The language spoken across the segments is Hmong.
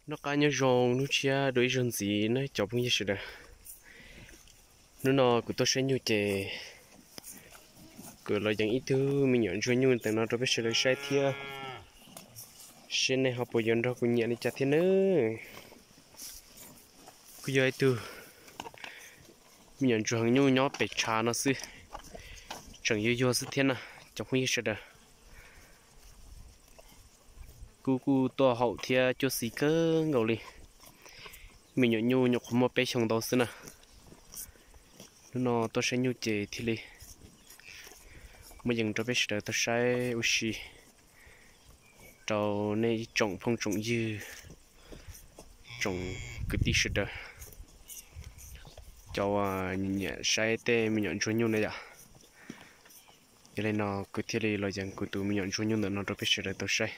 Noj qab nyob zoo hnub tshiab dua ib zaug ntxiv nawb cov phooj ywg sawv daws. Hnub no kuv tuaj saib nyuj ces kuv los yees ib tug me nyuam ntsuag nyuj ntawm no rau peb sawv daws saib thiab, seb nej ho puas yuav nrog kuv nyiam li cas thiab nawb. Kuj yog ib tug me nyuam ntsuag heev nyuj nyob pem tshav no xwb, tseem yuag yuag xwb thiab na cov phooj ywg sawv daws. Kuj kuj tuaj haum thiab cuab xis kawg nkaus li. Me nyuam nyuj nyuam qhuav muaj peb xyoos ntau xwb na. Hnub no tuaj saib nyuj ces thiaj li muab yees rau peb sawv daws tau saib ua si, rau nej ib tsoom phooj tsoom ywg, tsoom kwv tij sawv daws, cov nyiam nyiam saib tej me nyuam ntsuag nyuj na yom. Yog li no kuv thiaj li los yees kuv tus me nyuam ntsuag nyuj ntawm no rau peb sawv daws tau saib.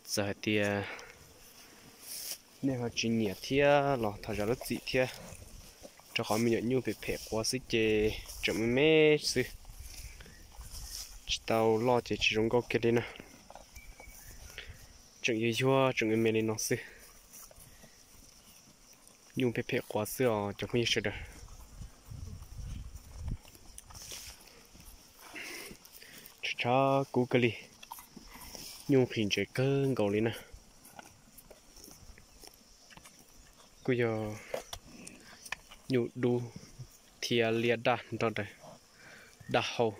Txawm hais tias nej ho tsis nyiam thiab los thov zam lub txim thiab, rau qhov me nyuam nyuj phem phem quav xwb ces tseem me me xwb, tsis tau loj ces tsis zoo nkauj kiag li na. Tseem yuag yuag tseem me me li no xwb. Nyuj phem phem quav xwb os cov phooj ywg sawv daws. Tshav tshav kub kawg li, nyuj nqhis ntses kawg nkaus li na. Kuj yog nyuj dub thiab liab daj nrog rau daj hau.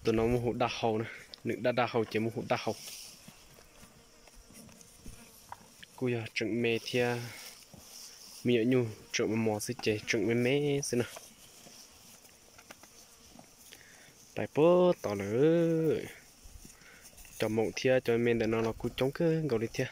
Tus no muaj hu daj hau na, nws daj daj hau ces muaj hu daj hau. Kuj yog tseem me thiab, me nyuam nyuj tseem mos mos xwb ces tseem me me xwb na. Pais puag tod lawm. Cov moom thiab cov me ntawm no los kuj coob kawg nkaus li thiab.